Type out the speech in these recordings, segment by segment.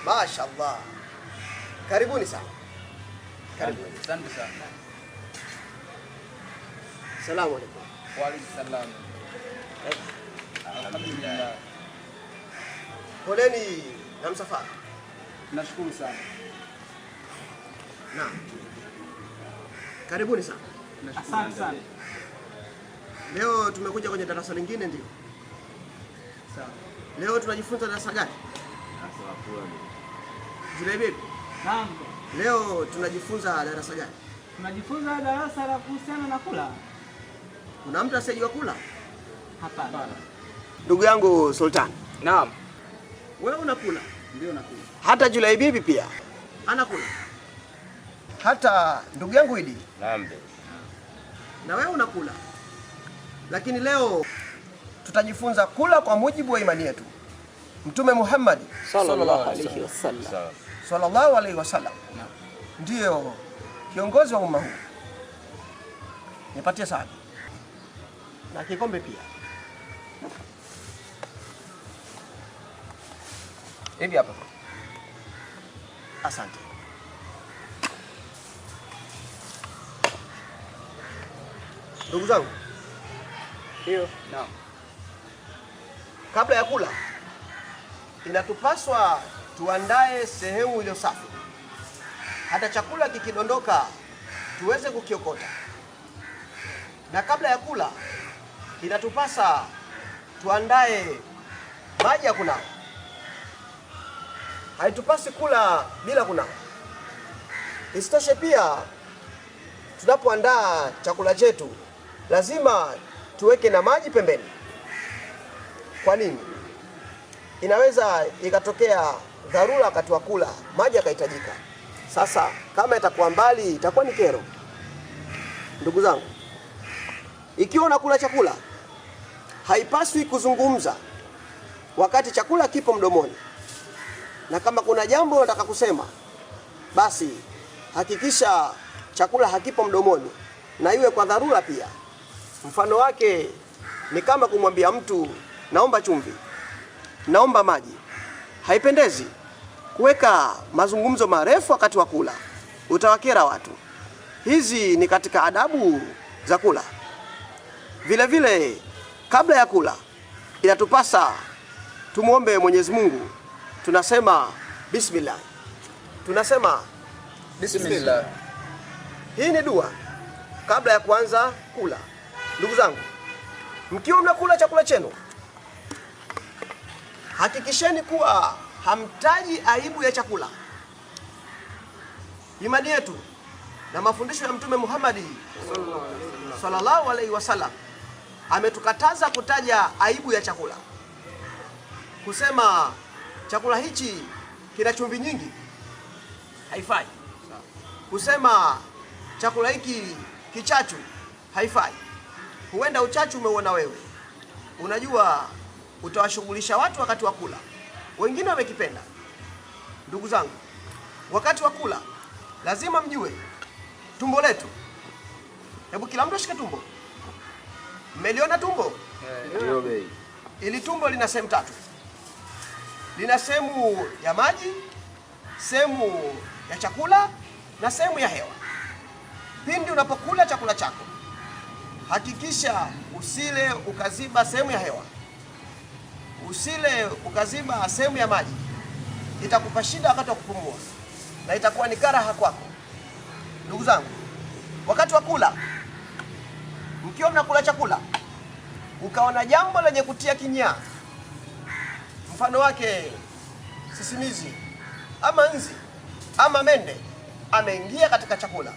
Mashaallah. Karibuni sana. Karibuni. Asante sana. Salamu alaykum. Wa alaykum salam. Alhamdulillah. Poleni na msafara. Nashukuru sana. Naam. Karibuni sana. Asante sana. Leo tumekuja kwenye darasa lingine, ndio? Sawa. Leo tunajifunza darasa gani? Darasa la kula. Julaibibi. Naam. Leo tunajifunza darasa gani? Tunajifunza darasa la kuhusiana na kula. Kuna mtu asiyejua kula? Hapana. Ndugu yangu Sultan. Naam. Wewe unakula? Ndio nakula. Hata Julaibibi pia anakula. Hata ndugu yangu Idi. Naam. Na wewe unakula. Lakini leo tutajifunza kula kwa mujibu wa imani yetu. Mtume Muhammad sallallahu alayhi wasallam, sallallahu alayhi wasallam ndiyo kiongozi wa umma huu. Nipatie sahani na kikombe pia. Hivi hapa. Asante. Ndugu zangu. Ndio. Naam. Kabla ya kula inatupaswa tuandae sehemu iliyo safi, hata chakula kikidondoka tuweze kukiokota. Na kabla ya kula inatupasa tuandae maji ya kunawa. Haitupasi kula bila kunawa. Isitoshe pia tunapoandaa chakula chetu lazima tuweke na maji pembeni. Kwa nini? Inaweza ikatokea dharura wakati wa kula, maji yakahitajika. Sasa kama itakuwa mbali itakuwa ni kero. Ndugu zangu, ikiwa unakula chakula haipaswi kuzungumza wakati chakula kipo mdomoni. Na kama kuna jambo unataka kusema, basi hakikisha chakula hakipo mdomoni, na iwe kwa dharura pia. Mfano wake ni kama kumwambia mtu naomba chumvi, naomba maji. Haipendezi kuweka mazungumzo marefu wakati wa kula, utawakera watu. Hizi ni katika adabu za kula. Vile vile kabla ya kula inatupasa tumuombe Mwenyezi Mungu. Tunasema bismillah. Tunasema bismillah. Hii ni dua kabla ya kuanza kula. Ndugu zangu, mkiwa mnakula chakula chenu hakikisheni kuwa hamtaji aibu ya chakula. Imani yetu na mafundisho ya Mtume Muhammad sallallahu alaihi wasallam ametukataza kutaja aibu ya chakula. Kusema chakula hichi kina chumvi nyingi haifai. Kusema chakula hiki kichachu haifai. Huenda uchachu umeuona wewe. Unajua utawashughulisha watu wakati wa kula. Wengine wamekipenda. Ndugu zangu, wakati wa kula lazima mjue tumbo letu. Hebu kila mtu ashike tumbo. Mmeliona tumbo? Ndio bei. Ili tumbo lina sehemu tatu. Lina sehemu ya maji, sehemu ya chakula na sehemu ya hewa. Pindi unapokula chakula chako, hakikisha usile ukaziba sehemu ya hewa, usile ukaziba sehemu ya maji. Itakupa shida wakati wa kupumua na itakuwa ni karaha kwako. Ndugu zangu, wakati wa kula, mkiwa mnakula chakula ukaona jambo lenye kutia kinyaa, mfano wake sisimizi ama nzi ama mende ameingia katika chakula,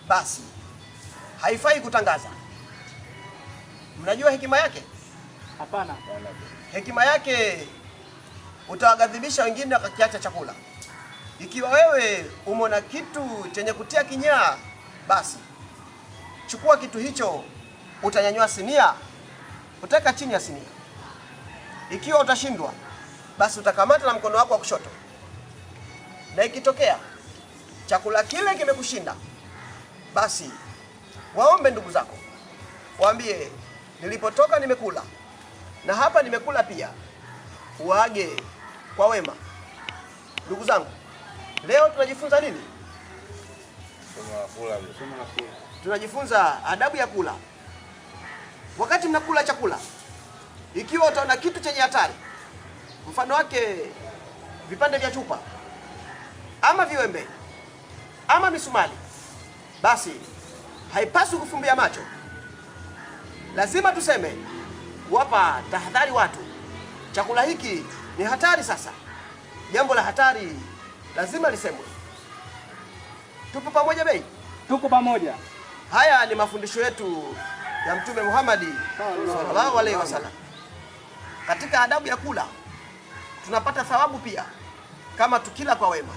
basi haifai kutangaza. Mnajua hekima yake? Hapana. Hekima yake utawaghadhibisha wengine wakakiacha chakula. Ikiwa wewe umeona kitu chenye kutia kinyaa, basi chukua kitu hicho, utanyanyua sinia, utaweka chini ya sinia. Ikiwa utashindwa, basi utakamata na mkono wako wa kushoto. Na ikitokea chakula kile kimekushinda, basi waombe ndugu zako, waambie nilipotoka nimekula na hapa nimekula pia. Waage kwa wema. Ndugu zangu, leo tunajifunza nini? Somo la kula. Somo la kula. Tunajifunza adabu ya kula. Wakati mnakula chakula, ikiwa utaona kitu chenye hatari, mfano wake vipande vya chupa ama viwembe ama misumari, basi haipaswi kufumbia macho. Lazima tuseme, kuwapa tahadhari watu, chakula hiki ni hatari. Sasa jambo la hatari lazima lisemwe. Tupo pamoja bei? Tuko pamoja. Haya ni mafundisho yetu ya Mtume Muhammad sallallahu alaihi wasallam. Katika adabu ya kula tunapata thawabu pia kama tukila kwa wema,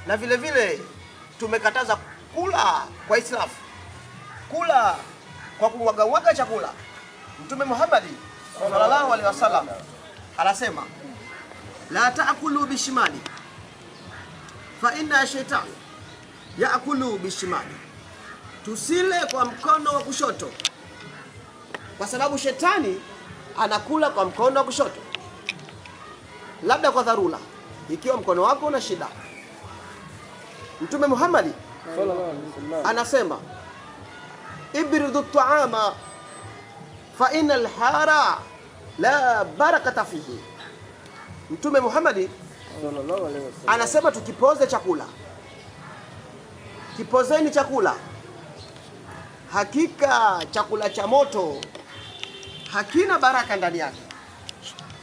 na vile vile tumekataza kula kwa israfu, kula kwa kumwagamwaga chakula. Mtume Muhammad sallallahu alaihi wasallam anasema, la taakulu bishimali fa inna shaitan yaakulu bishimali, tusile kwa mkono wa kushoto, kwa sababu shetani anakula kwa mkono wa kushoto, labda kwa dharura, ikiwa mkono wako una shida. Mtume Muhammad anasema ibridu taama fa inna alhara la barakata fihi. Mtume Muhammad anasema tukipoze chakula, kipozeni chakula, hakika chakula cha moto hakina baraka ndani yake.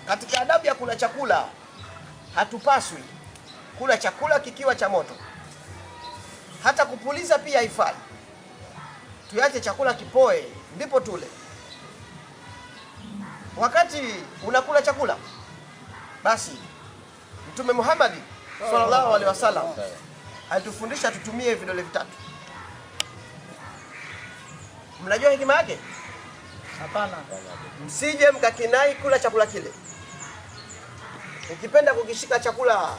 Katika adabu ya kula chakula, hatupaswi kula chakula kikiwa cha moto, hata kupuliza pia haifai. Tuache chakula kipoe ndipo tule. Wakati unakula chakula, basi Mtume Muhammad sallallahu alaihi wasallam alitufundisha tutumie vidole vitatu. Mnajua hekima yake? Hapana. Msije mkakinai kula chakula kile. Ukipenda kukishika chakula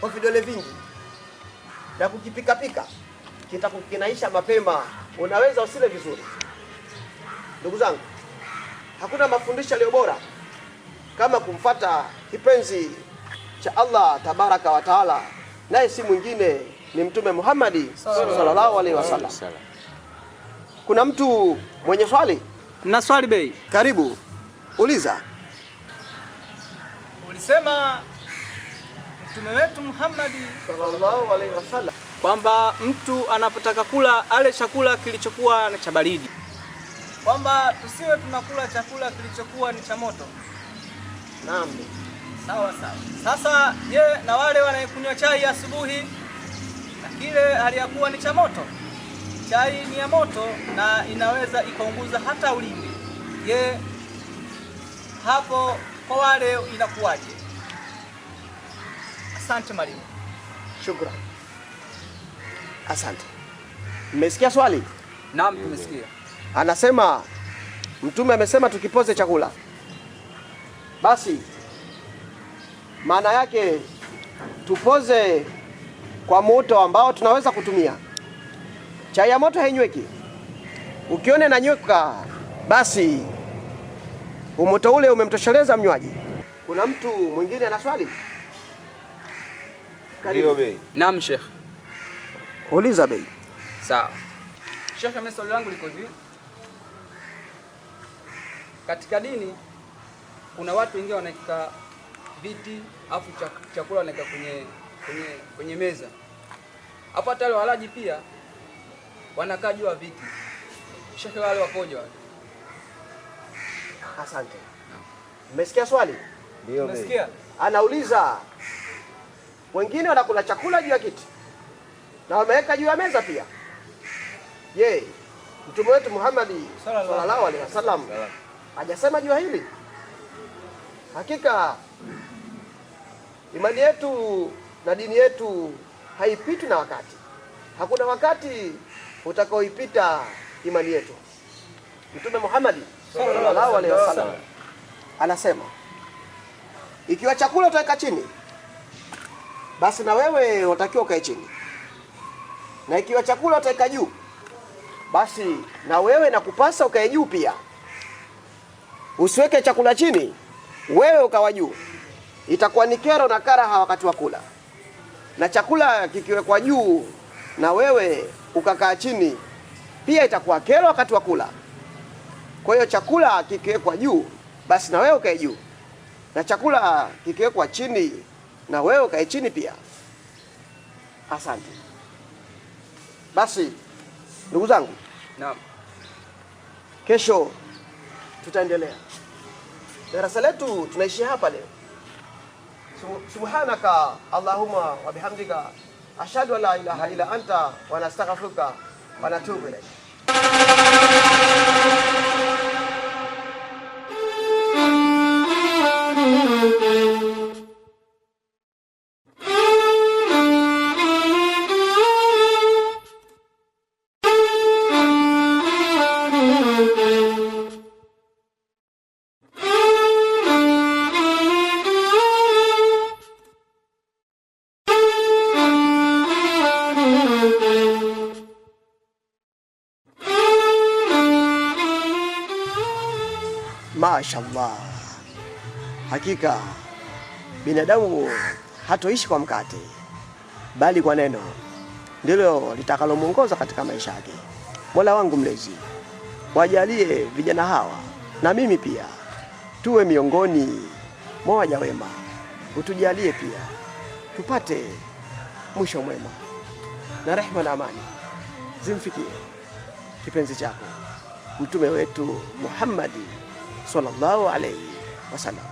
kwa vidole vingi na kukipikapika, kitakukinaisha mapema, unaweza usile vizuri. Ndugu zangu, hakuna mafundisho yaliyo bora kama kumfata kipenzi cha Allah tabaraka wa taala, naye si mwingine ni Mtume Muhammad sallallahu alaihi wasallam. Kuna mtu mwenye swali? Na swali bei. Karibu, uliza. Ulisema Mtume wetu Muhammad Sallallahu alaihi wasallam kwamba mtu anapotaka kula ale chakula kilichokuwa na cha baridi, kwamba tusiwe tunakula chakula kilichokuwa ni cha moto. Naam. Sawa sawa. Sasa je, na wale wanaekunywa chai asubuhi na kile hali ya kuwa ni cha moto? Chai ni ya moto na inaweza ikaunguza hata ulimi. Je, hapo kwa wale inakuwaje? Asante mwalimu. Shukran. Asante. Mmesikia swali? Naam, tumesikia. Anasema Mtume amesema tukipoze chakula, basi maana yake tupoze kwa moto ambao tunaweza kutumia. Chai ya moto hainyweki. Ukiona inanyweka, basi umoto ule umemtosheleza mnywaji. Kuna mtu mwingine ana swali? Ndio bei. Naam, Sheikh. Uliza bei. Sawa. Sheikh, mimi swali langu liko hivi. Katika dini kuna watu wengine wanaweka viti afu chakula wanaweka kwenye meza. Hapo hata wale walaji pia wanakaa juu ya viti. Sheikh, wale wakoje wale? Asante. Mmesikia swali? Ndio bei. Umesikia? Anauliza wengine wanakula chakula juu ya kiti na wameweka juu ya meza pia. Je, Mtume wetu Muhammad sallallahu alaihi wasallam hajasema juu ya hili? Hakika imani yetu na dini yetu haipitwi na wakati. Hakuna wakati utakaoipita imani yetu. Mtume Muhammad sallallahu alaihi wasallam anasema ikiwa chakula utaweka chini, basi na wewe unatakiwa ukae chini, na ikiwa chakula utaweka juu, basi na wewe nakupasa ukae juu pia. Usiweke chakula chini, wewe ukawa juu. itakuwa ni kero na karaha wakati wa kula. Na chakula kikiwekwa juu na wewe ukakaa chini, pia itakuwa kero wakati wa kula. Kwa hiyo chakula kikiwekwa juu, basi na wewe ukae juu, na chakula kikiwekwa chini, na wewe ukae chini pia. Asante. Basi ndugu zangu, Naam. kesho tutaendelea darasa letu, tunaishia hapa leo. Subhanaka Allahumma wa bihamdika ashhadu an la ilaha illa anta wa nastaghfiruka wa natubu ilaik. Mashallah, hakika binadamu hatoishi kwa mkate, bali kwa neno ndilo litakalomuongoza katika maisha yake. Mola wangu mlezi, wajalie vijana hawa na mimi pia tuwe miongoni mwa waja wema, utujalie pia tupate mwisho mwema, na rehema na amani zimfikie kipenzi chako mtume wetu Muhammadi sallallahu alayhi wasallam.